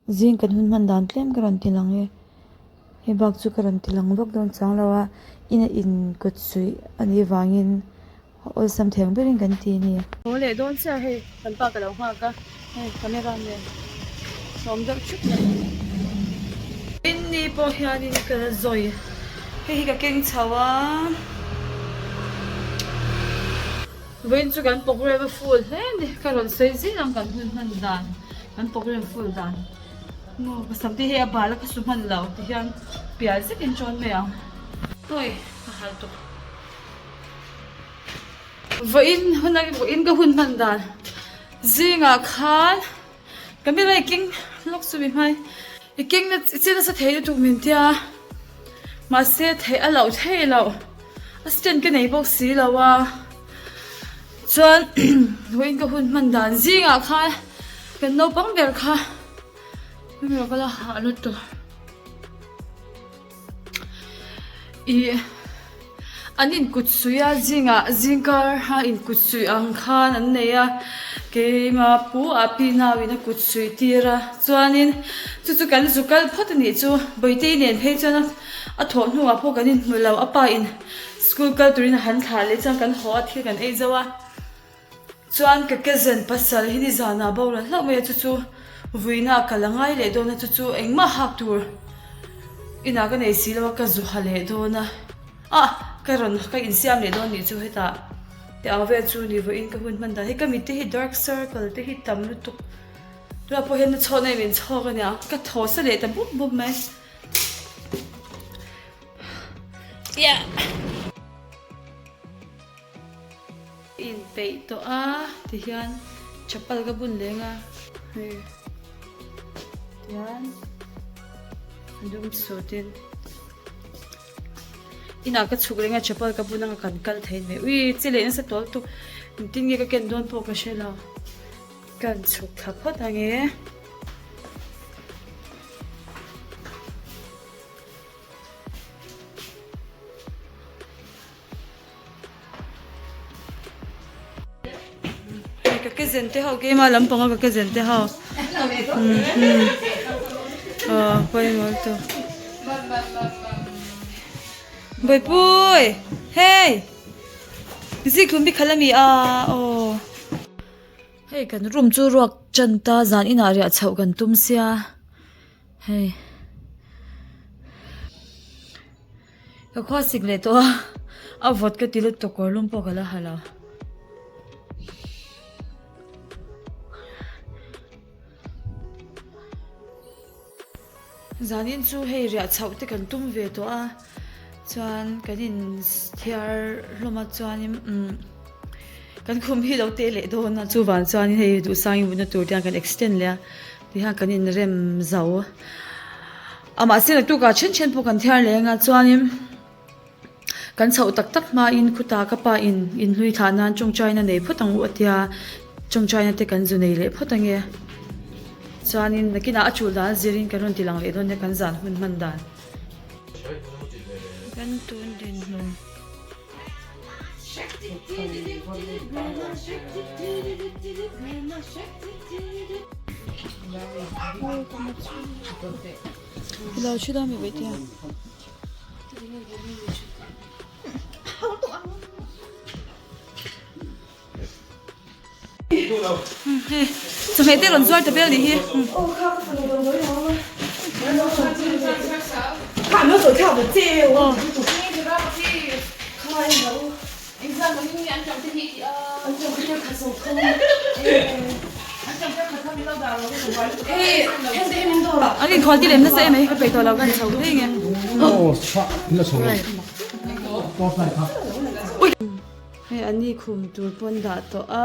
Zing kan hun hman dan tlem ka rawn ti lang e. Hei bak chu ka rawn ti lang vak dawn chuang lo a, ina in kawt suih a nih vangin a awlsam thei ang berin kan ti a ni. Haw leh dawn chiah hei kan pa ka lo nghak a, hei camera nen sawm deuh thup mai. Inni pawh hianin ka la zawi, hei hi ka keng chho a. Vawiin chu kan programme a full hle a ni, ka rawn sawi zing ang kan hun hman dan, kan programme full dan maw ka sam te hi a bal a ka su hman lo ti hian pial zetin tawn mai ang. Awi ka hal tawh. Vawiin hun a vawiin ka hun hman dan zingah khan camera i keng lawk chu mi hmai i keng na i che nasa thei lutuk min tia mahse theih a loh theih loh. A stand ka nei bawk si lo a, chuan vawiin ka hun hman dan zingah khan kan naupang ber kha hemi ka la hah lutuk ih an inkut suih a zingah zingkar a inkut suih ang khan an nei a keima pu ah pi nau in a kut suih tir a chuanin chu chu kan zu kal phawt a nih chu Bawitei nen phei chuan a. A thawh hnuah pawh kan inhmu lo, a pa in school kal turin a han thlah leh chuan kan haw a, thil kan ei zo a. Chuan ka cousin pasal hi nizanah boral hlauh mai a, chu chu vuina a kal a ngai leh dawn a, chu chu engmah hak tur inah ka nei si lo a, ka zu ha leh dawn a, ah ka rawn ka insiam leh dawn nih chu hetah tih ang vel chu ni vawiin ka hun hman dan hei ka mit te hi dark circle te hi tam lutuk tunah pawh hian na chhawk na in min chhawk a nia ka thaw sa leh ta bup bup mai. Inpeih tawh a tihian chapal ka bun leng a hei tihian a dum sutin inah ka chhuk leng a chapal ka bun anga kan kal thei mai ui chi leh nasa tawl tuk engtin nge ka ken dawn pawh ka hre lo kan chhuk thla phawt ange. Ka ke zen te ho keimah lampanga ka ke zen te ho aw pawimawh lutuk Bawihpui hey zikhlum bi khalh a mi a aw. Hei kan room chu ruak tan ta zan inah riah chhoh kan tum sia hei ka khua sik leh tawh a a vawt ka ti lutuk kawr lum pawh ka la ha lo. Zanin chu hei riah chhoh te kan tum ve tawh a chuan kan in thiar hlawm a chuanin umm kan khum hi lo teh leh dawn a chuvang chuanin hei duhsangin mutna tur te hian kan extend leh a tihian kan inrem zo a mahse naktukah then then pawh kan thiar leh anga chuanin. Kan chhoh tak tak hmain khutah ka pa in inhlui thlah nan tawngtaina nei phawt ang u a tia, tawngtaina te kan zu nei leh phawt ange. Chuanin nakinah a chul dan zirin kan rawn ti lang leh dawn nia kan zan hun hman dan. Kan tun dinhmun. Ilo chhut a mi bawihtea. Chawhmeh te rawn zuar ta vel nih hi. An inkhual ti lem nasa em ai ka peih tawh lo ka ni chho daih nge. Hei an ni khum tur pawn dah tawh a.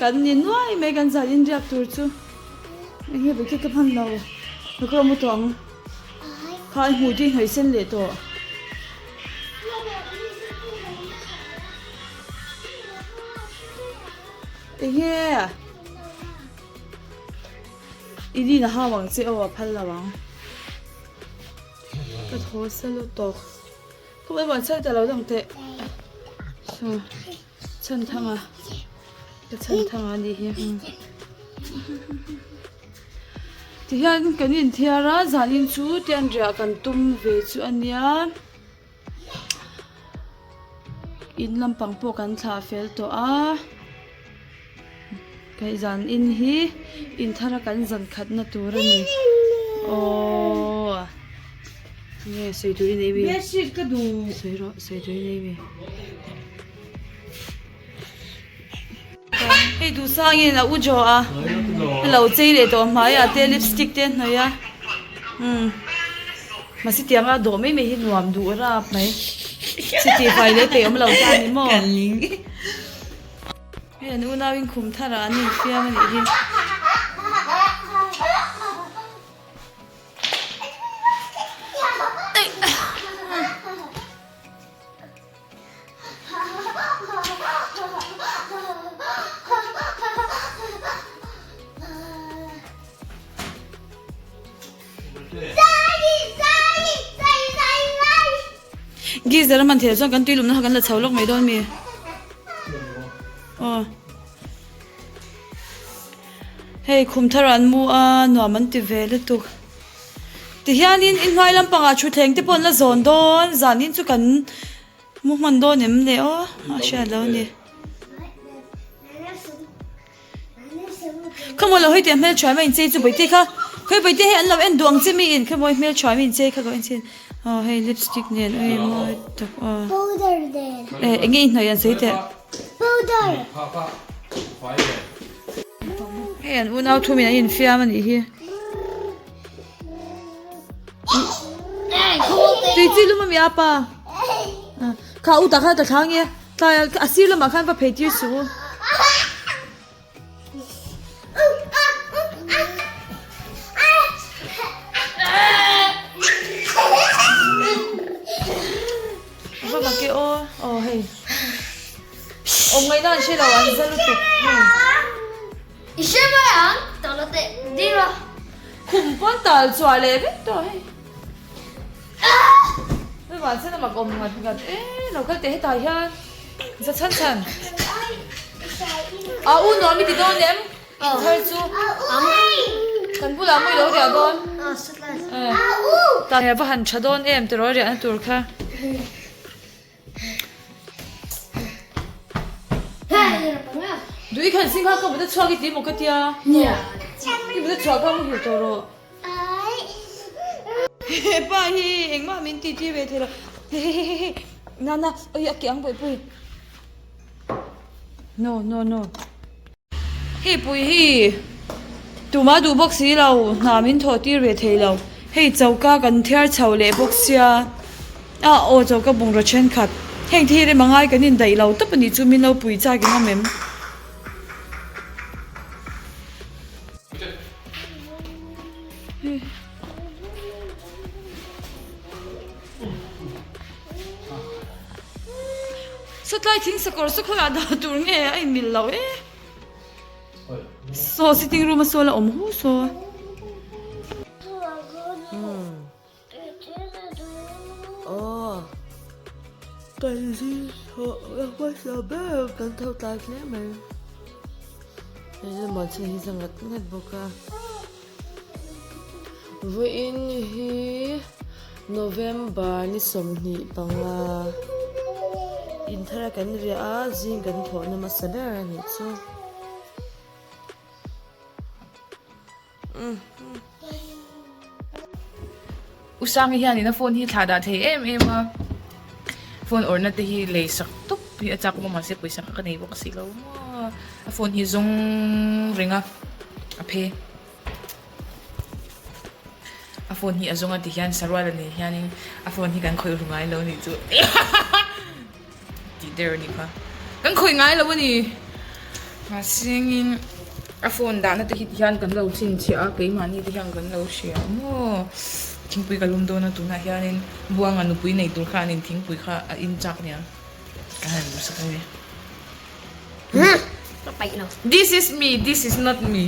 Kan ni nuai mai kan zan inriak tur chu eng nge bike ka hman lo ka kawm u tawh ang kha i hmuh te i hnawih sen leh tawh. Eng nge i rin a hau ang che aw a phal lo ang ka thaw sa lutuk. Khawmai muan chhan ta lo dang teh. Chhan thang a. Ka chhan thang a nih hi. Tihian kan inthiar a zanin chu tian riah kan tum ve chu a nia. In lampang pawh kan thlah fel tawh a kaihzan in hi in thar a kan zan khat na tur a ni aww nge sawi tur i nei mi sawi rawh sawi tur i nei mi. Hei duhsangin a u jo a a lo chei leh tawh hmaiah te lipstick te a hnawih a umm mahse tianga dawh mai mai hi nuam duh rap mai chiti fai leh peih awm lo ta a ni maw hei an unauin khum tharah an infiam a nih hi. Geyser a hman theih chuan kan tui lumna kha kan la chho lawk mai dawn mi? Aw. Hei khum thar ah an mu a nuam an ti ve lutuk. Tihianin inhnuai lampangah thutthleng te pawh an la zawn dawn zanin chu kan mu hman dawn em le aw a hriat lo a ni. Khawmaw lo hei teh hmeltha mai inchei chu bawihte kha khawi bawihte hei an lo en duh ang che mi in khawmaw hmeltha mai inchei kha ka en chin aw hei lipstick nen ui mawi tak aw eh enge i hnawih an sawi teh. Hei an unau thumin an infiam a nih hi. Tui chi lum a mi apa. Kha u tah khan ka thlang e. Tlai a sir lamah khan va phei tir suh u. Va mak e aw aw hei awm ngaihna an hre lo an za lutuk hei I hre mai ang tawh lo teh ding rawh. Khum pawn tal chhuah leh vek tawh hei. Hei van sen a mak awm ngat ngat e lo kal teh hetah hian za chhan chhan. A u nuam i ti dawn em? In thar chu kan bulah maw i lo riah dawn? Tah va han tha dawn em tiraw riahna tur kha. Duh i khan sing kha ka mut a chhuak i ti maw ka tia? I mut a chhuah kha muhil tawh rawh. Hepa hi engmah min ti tir ve thei lo. Hehehehe Nana oi a ke ang pawih pawih. No no no. Hei pui hi tumah duh bawk si lo hna min thawh tir ve thei lo. Hei choka kan thiar chho leh bawk sia a aw choka bungraw thenkhat heng te hi rem angai kan indaih lo tawp a nih chu min lo pui chak in awm em. Sawtlai thing sakawr saw khawiah dah tur nge a inmil lo e. Saw sitting room a saw la awm hu saw. Aw kan zing thawh a hmasa ber kan tho tlai hle mai hei lamah chuan hi za ngat ngat bawk a vawiin hi November ni 25 inthar a kan riah a zing kan thawhna hmasa ber a nih chu. U Sangi hianin a phone hi thlah dah thei em em a, phone awrhna te hi lei sak tawp hi a chak bawk mahse pawisa kha ka nei bawk si lo maw, a phone hi zawng reng a, a phe a phone hi a zawng a ti hian sarual a nen hianin a phone hi kan khawih ru ngai lo a nih chu. Tih der a nih kha. Kan khawih ngai lo a ni. Mahsengin a phone dahna te hi tihian kan lo chhinchhiah a, keimahni te hian kan lo hria maw. Thingpui ka lum dawn a tunah hianin Buanga nupui nei tur khanin thingpui kha a in chak nia. Ka han duhsak ang e. This is me, this is not me.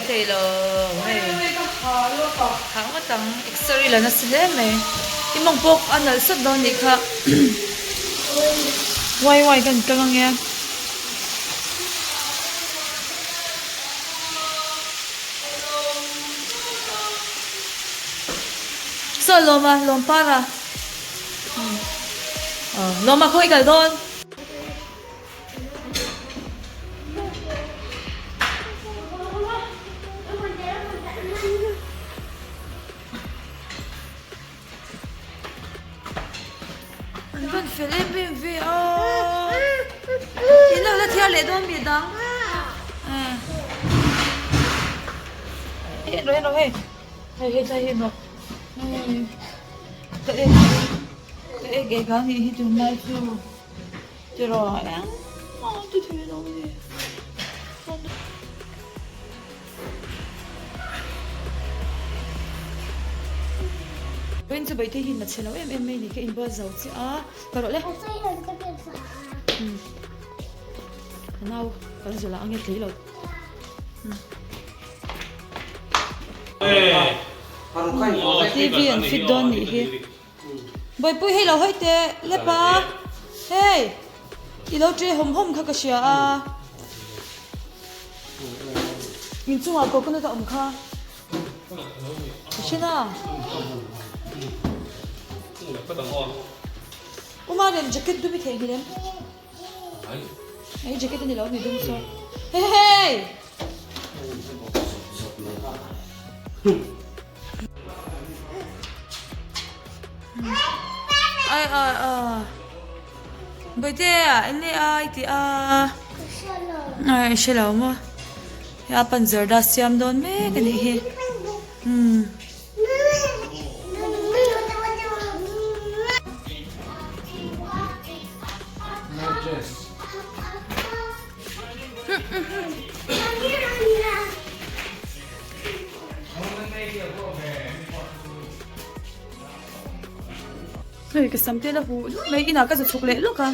thei lo hei. Hah ngawt ang exer i la nasa hle mai. I mawng pawh a nalh sawt dawn nih kha. Wai wai kan kal ange. Saw lawma lawm para. Lawma khaw i kal dawn. An rawn fel em em ve a in lo la thiar leh dawn mi dang hei en rawh en rawh hei hei hei tlai hi en rawh ka ek ka ek ek a nih hi tunlai chu. Tiraw engmah ti thei lo a ni. Vawiin chu Bawihtei hi na chhe lo em em mai ni ka inbual zo chiah a, ka rawh le. Ka nau kan zul ah ange tlei lo. TV an fit dawn nih hi. Bawihpui hei lo hawi teh lep a, hei i lo ṭe hawm hawm kha ka hria a, inchungah coconut a awm kha ka hre na. U Mariam jacket dum i theihnghilh em? Hei jacket a ni lo a ni dum saw. Hei hei! Ai ai a Bawihte a enge a i tih a Ai i hre lo maw Hei a pan zarda siam dawn mek a nih hi umm. Hei ka sam te la huh luk mai inah ka za chhuk leh lawk a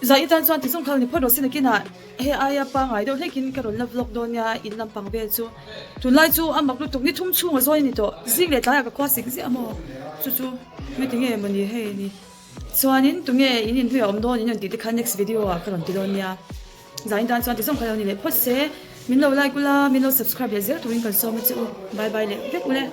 zah atan chuan tizawng khal ni phawt rawh se nakinah hei aia pangai deuh hlekin ka rawn la vlog dawn nia in lampang vel chu tunlai chu a mak lutuk ni thum chhung a zawi a ni tawh zing leh tlaiah ka khua sik ziah maw chu chu heti nge mawni hei ni chuanin tunge in inhnuiah awm dawn in rawn tih te kha next video ah ka rawn ti dawn nia. Zain tan chuan ti zawng kha lo ni leh phawt se, min lo like ula, min lo subscribe leh zel turin kan sawm a che u. Bye bye leh vek ule.